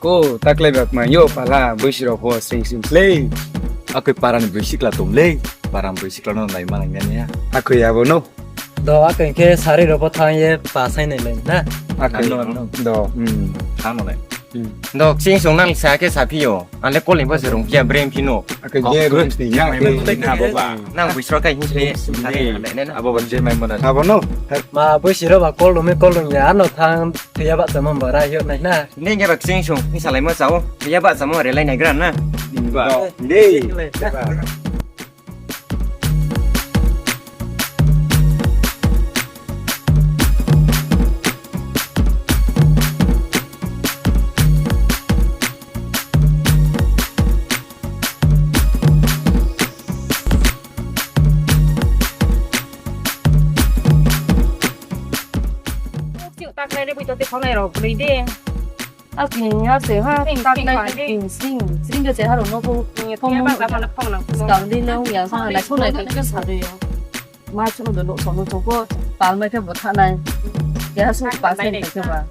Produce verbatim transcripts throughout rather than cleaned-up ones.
Ko, taklai ba kma yo pala, boisi rao pho sring sring le. Akoi para ni boisi kla tong le. Para ni boisi kla no nai ma nai nai ya. Akoi abo no. Do, akoi khe sari rao pho thanng ye pa sai nai le na. Akoi no, no. Do, hmm. Thanng no le. Hmm. Do, ksing sung nang sa khe sa phi yo. Ang le kol ni pho se rung phi ya, brem phi no. Akoi je rung sni ya. Nang boisi rao kai hing se. Abo ba je mai mo na. Abo no. Ma boisi rao ba kol rung mi kol rung ya, ano thanng. Thoi ya bahchamo ba ra yo nai na. Nini khe ba ksing sung, hing salaimo chao. Thoi ya bahchamo relai naigra na. Ba. Dei. Taklai le boi to te khaunai rao kroi de. Akini ya se ha, sring, taklai sring, sring, sring de se ha rao no pho. Skang di no ya sa nai, so nai, sa de yo. Ma chu no do no so no chong pho, pal mai khe bo tha nai. Ya su pa sai nai khe ba.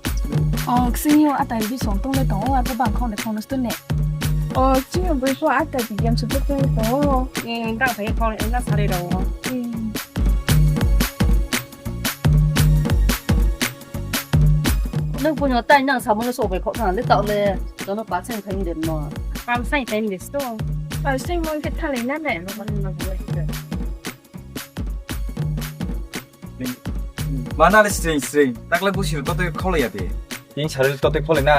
O, ksing yo atai bi song tong le tong o, ato bang khong le khong no sto ne. O, ksing yo boi pho atai bi game su tong le tong o. Dang sai khong na sari rao o. Nung pho no tai nang samo no so bai khong tang le tao le. Tono pa sai khai de no. Pa sai khai de sto. Pa sai mo khe thalai na ne. Mana le sring sring. Taklai boisi rao totoi kholai ya de. Tini sari totoi kholai na.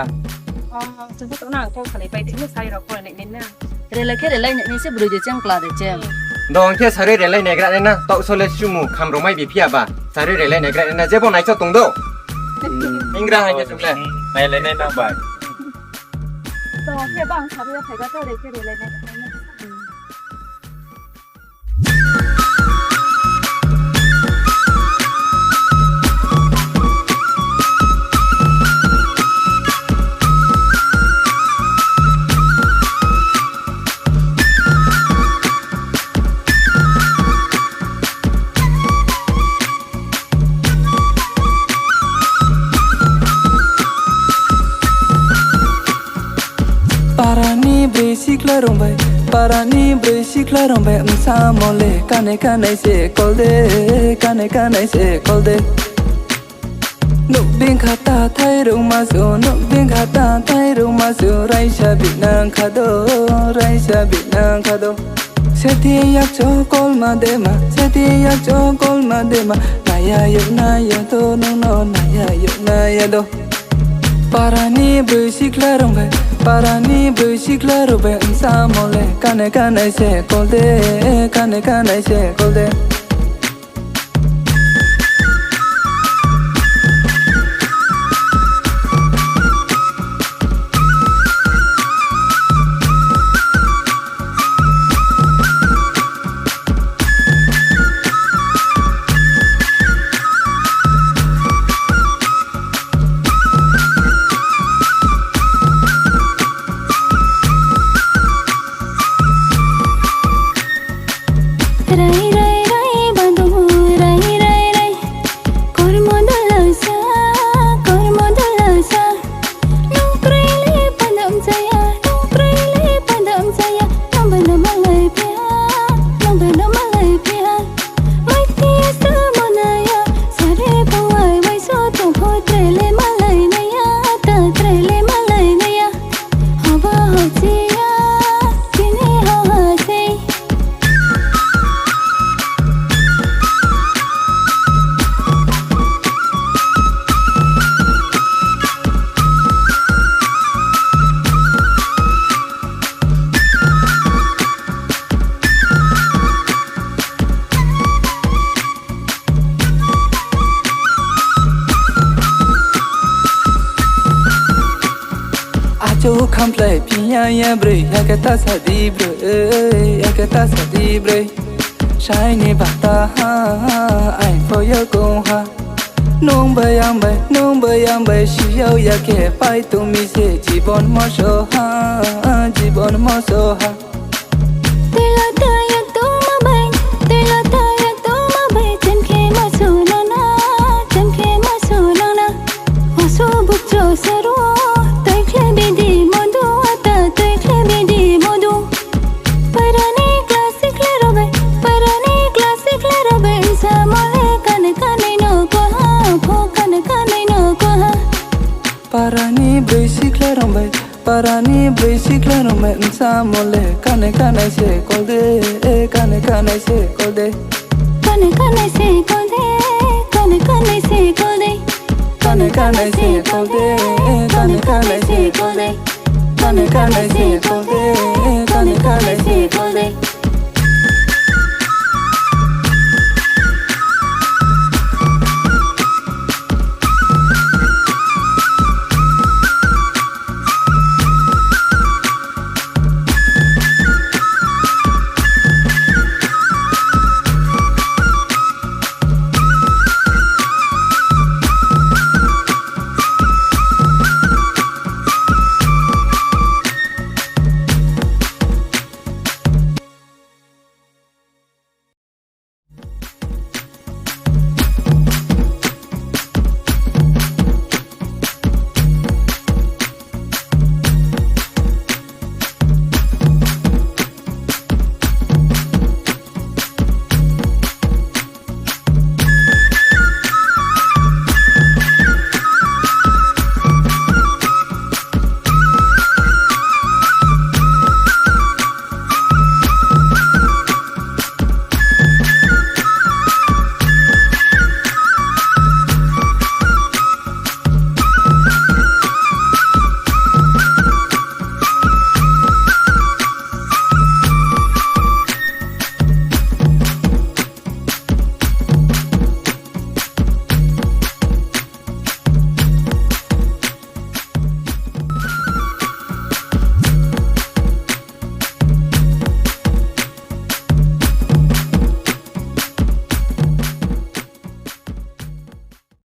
O, chung pho to nang kol salai pai de, sari rao kholai nai na. Relai khe relai nai se broi de cheng kla de cheng. Dong khe sari relai naigra nai na. Taoh so le sumu kham rao mai bi phi ya ba. Sari relai naigra nai na. Jebo nai cho tong do. Ingra hai khe chung le. Nai le nai nang bai. Dong khe bang sari ya phai ga to re khe relai nai. Para ni broi sikhla rao bai, para ni broi sikhla rao bai, bsamo le kanai kanai se kol de, kanai kanai se kol de. Nouh bing kha ta thai rao ma su, nouh bing kha ta thai rao ma su, raisa bi nang kha do, raisa bi nang kha do. Sethi yak cho kol ma de ma, sethi yak cho kol ma de ma, naya yo naya do, nung no naya yo naya do. Para ni broi sikhla rao bai, para ni broi sikhla rao bai, bsamo le kanai kanai se kol de, kanai kanai se kol de. Rai, rai, rai, bandung, rai, rai, rai. Kormo dalasa, kormo dalasa. Nung kroi le padam jaya, nung kroi le padam jaya. Nung bai no malai phi ha, nung bai no malai phi ha. Mai ti sa mo naya, sare pawai wai so tong pho tre le malai naya, ta tre le malai naya. Haba hauchi ya, tini hauha sei. Achu khamplai phi ya ya broi, ya khe ta sa di broi, ya khe ta sa di broi. Sai ni bata ha, ai pho yo kong ha. Nung bai ang bai, nung bai ang bai, si yag ya khe pai tong mi se, jibon moso ha, jibon moso ha. Tui la ta ya tongma bai, tui la ta ya tongma bai, chem khe ma su nang na, chem khe ma su nang na. Oso bukcho saro, tui khle bidi Para ni broi sikhla rao mai bsamo le, kanai kanai se kol de, kanai kanai se kol de. Kanai kanai se kol de, kanai kanai se kol de. Kanai kanai se kol de, kanai kanai se kol de. Kanai kanai se kol de, kanai kanai se kol de.